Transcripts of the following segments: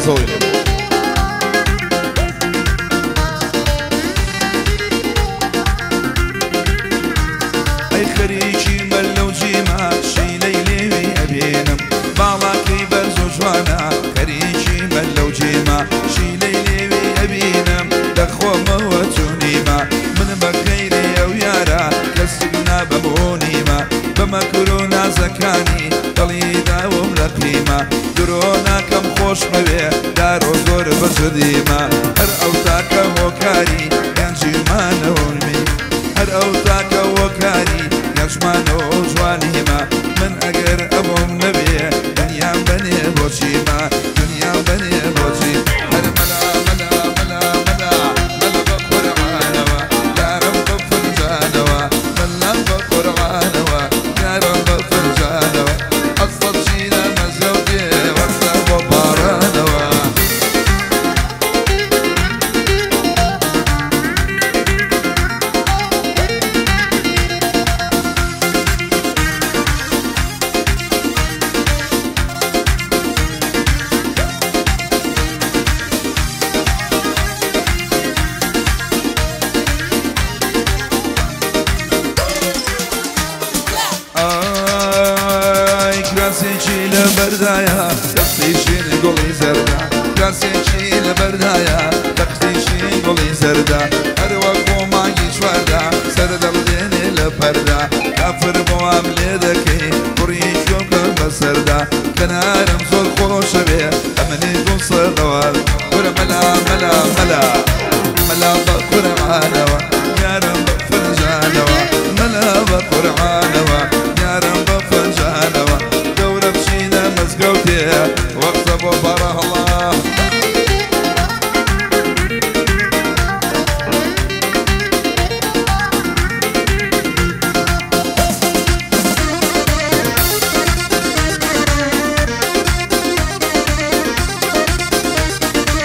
ڕێزەوەی. ئەی خەریکی مەلە و جیمە شیلەی لێوی ئەبینم باڵاکەی بەرز و جوانە خەریکی مەلە و جیمە شیلەی لێوی ئەبینم دەخۆمەوە چوونیمە من بە خەیری ئەو یارە کەسێک نابەبوونیمە بە مەکر و نازەکانی دڵی داوم لە قیمە درۆ ناکەم خۆشمەوێ دارۆ زۆر بەجدیمە هەر ئەو تاکە هۆکاری گەنجیمانەوەمی هەر ئەو تاکە هۆکاری گەنجمانەوە جوانیمە من ئەگەر ئەوم نەبێ دنیام بەنێ بۆچیمە دنیام بەنێ بۆچی هەر مەلا مەلا مەلا مەلا مەلا بە قورعانەوە یارم بە فنجانەوە مەلا بە قورعانەوە یارم بە فنجانەوە ئەسڵ چینە مەزگەوتێ وەختە بۆ پاڕانەوە. ئای کراسێکی لە بەردایە دەستیشین گوڵی زەردە کراسێکی لە بەردایە دەختیشین گوڵی زەردە هەروەک بۆ مانگی چواردا سەر دەڵدێنێ لە پەردا کافر بۆوام لێ دەکەی کوڕی چۆکە بەسەردا کەنارم زۆر خۆشەوێ ئەمنی دوو سەرەوە کورە مەلا مەلا مەلا مەلا بە قورعانەوە یارم بە فنجانەوە مەلا بە قورعانەوە یارم بە فنجانەوە دەورە بچینە مزگەوتێ وەختە بۆ پاڕە هەڵا.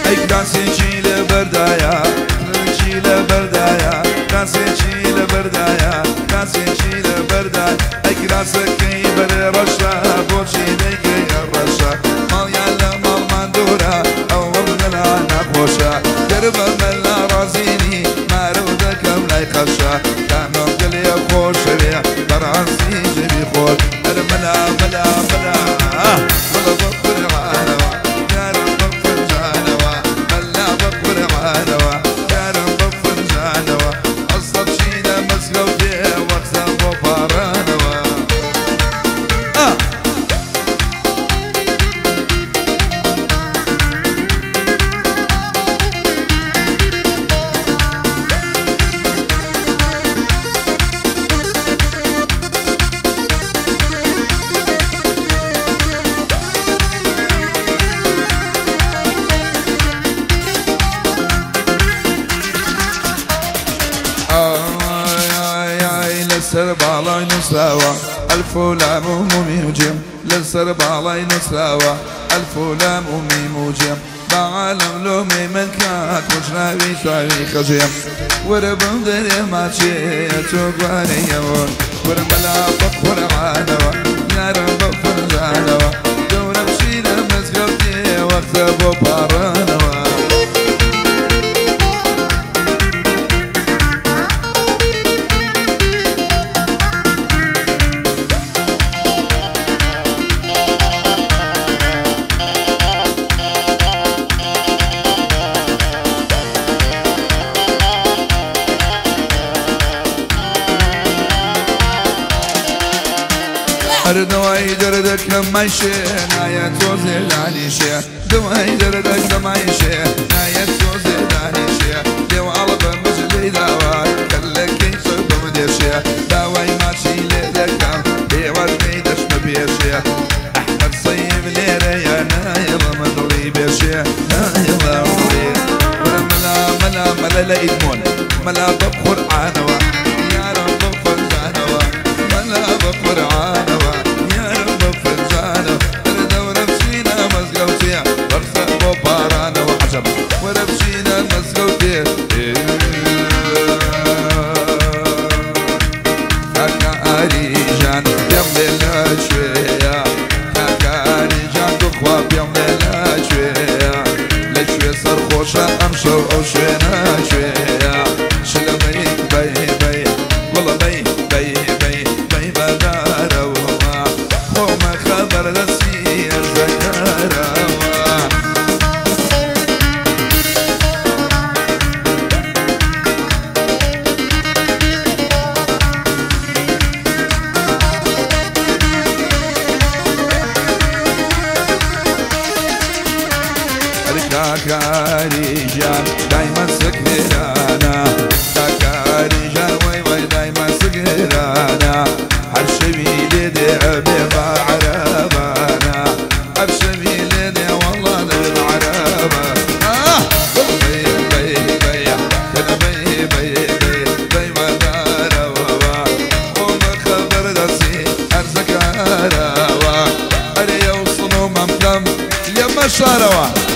ئەی کراسێکی لە بەردایە کراسێکی لە بەردایە کراسێکی لە بەردایە کراسێکی لە بەردایە ئەی کراسەکەی بەرێ ڕەشە بۆچی دەیکەی ڕەشە ماڵیان لە ماڵمان دوورە ئەوەم لەلا ناخۆشە گەر بە مەلا ڕازینی مارە و دەکەم لای قەشە کامم دلێ خۆشەوێ بەڕاستی جێبی خۆت هەر مەلا مەلا مەلا مەلا بە قورعانەوە یارم بە فنجانەوە مەلا بە قورعانەوە یارم بە فنجانەوە ئەسڵ چینە مزگەوتێ وەختە بۆ پاڕانەوە. ئای ئای لەسەر باڵای نووسراوە ئەلف و لام و میم و جێم لەسەر باڵای نووسراوە ئەلف و لام و میم و جێم با عالەم لۆمەی من کات کوژراوی چاوی خەژێم وەرە بم دەرێ ماچێ تۆ گوارەیەوە وەرە مەلا بە قورعانەوە یارم بە فنجانەوە دەورە بچینە مزگەوتێ وەختە بۆ پاڕانەوە. هەر دەوای دەردەکەم مایشێ نایە تۆزێ دانیشێ دەوای دەردەکەم مایشێ نایە تۆزێ دانیشێ لێواڵە بە مجلەی داوە کەلەکەی زۆر بەم دێشێ داوای ماچی لێ دەکەم لێوار پێی دەچمە پێشێ ئەحمەد سەیب لێرەیە نایەڵم دڵی بێشێ نایەڵم دڵی وەرە مەلا مەلا مەلا لە ئیدمۆن مەلا بە قورعانەوە یارم بە فنجانەوە مەلا بە قورعانەوە یارم بە فنجانەوە هەر دەورە بچینە مزگەوتێ وەختە بۆ پاڕانەوە عەجەب وەرە بچینە مزگەوتێ. داکاری جان دایما سکرانا داکاری جان وای وای دایما سکرانا هر شوی لدي ابي عربانا هر شوی لدي والله العربة بي بي بي بي بي بي بي ما وما خبر دسي ارزكاروا اري يوصلوا ممكم لما شاروا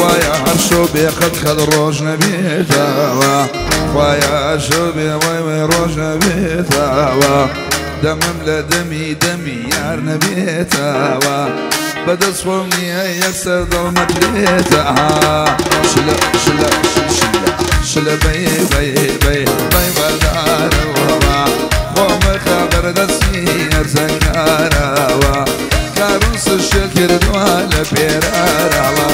خوايا عرشو بيخد خد روج نبيتاوا خوايا عرشو بي وي روج نبيتاوا دمم لدمي دمي يار نبيتاوا بدا صومني يكسر ظلمة بيتاها شلا شلا شلا شلا بي بي بي بي بداروا خوم خبر دسي ارزكاروا كاروس الشكر دوالا بيراروا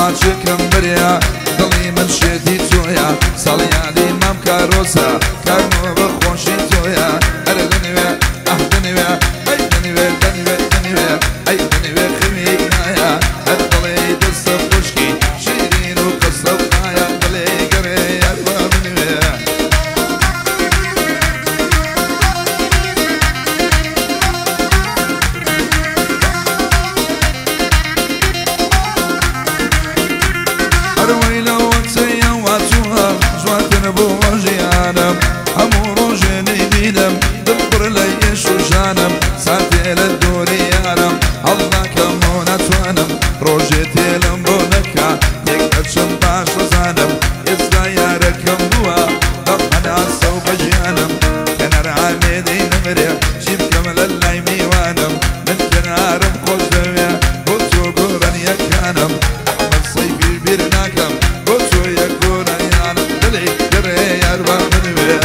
ماچێکم بریا دڵی من شێتی تۆیە ساڵیادی مام کارۆسە کارمەوە بە خۆشی تۆیە ئەرە دەنوێ ئەه دەنوێ ئەی دەنوێ دەنوێ دەنوێ ئەی دەنوێ خەوی نایە هەر دڵێ دەستە خوشکی شیرین و قسە و نایە دڵێ گەڕێ یار بە بنوێ. ئەروەی لەوە چەیە وا چووە جوانتر بۆ ژیانم هەموو ڕۆژێ نەیبینم دڵ پڕ لە ئێش و ژانم ساتێ لە دووری یارم هەڵناکەم و ناتوانم ڕۆژێ تێلم بۆ نەکا تێک ئەچم باش دەزانم ئێستا یارەکەم بووە بە هەناسە و بە ژیانم کەنار ئامێدەی نەمرێ چی بکەم لە لای میوانم من کەنارم خۆش دەوێ بۆ تۆ گۆرانیەکانم ئەحمەد سەیفیش بیر ناکەم بۆ تۆ یەک گۆرانیانم دڵێ گەڕێ یار بە منوێ.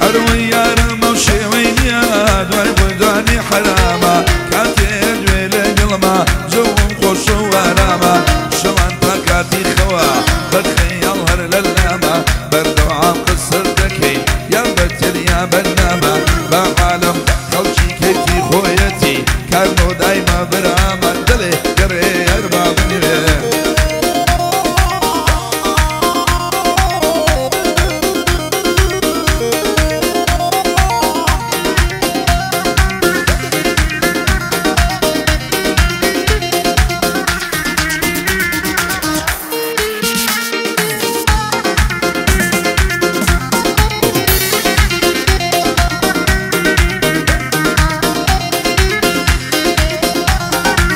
ئەروەی یارم ئەو شێوەی نییە دوای بردانی حەرامە کاتێ دوێ لەگەڵما جەوم خۆشە و ئارامە شەوان تا کاتی خەوە بەخەیاڵ هەر لە لامە بەردەوام قسە دەکەین یان بە تل یا بە نامە بە عالەم خەڵکی کەیفی خۆیەتی کارمۆ دایمە برامە دڵێ گەڕێ یار با بنوێ.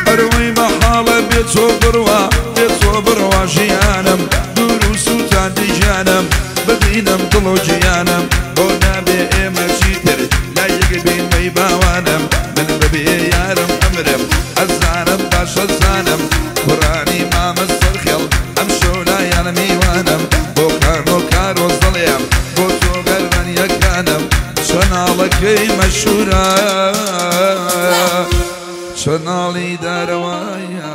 ئەروەی مەحاڵە بێتۆ بڕوا بێتۆ بڕوا ژیانم دوور و سووتاندی ژیانم ببینم دڵ و گیانم بۆ نابێ ئێمە چیتر لای یەک بین مەی باوانم من بەبێ یارم ئەمرم ئەزانم باشە زانم کوڕانی مامە سەرخێڵ ئەم شەو لایان میوانم بۆ کارم و کارۆز دڵێم بۆ تۆ گەرمانیەکانم چەناڵەکەی مەشهورە چەناڵی دارەوایە.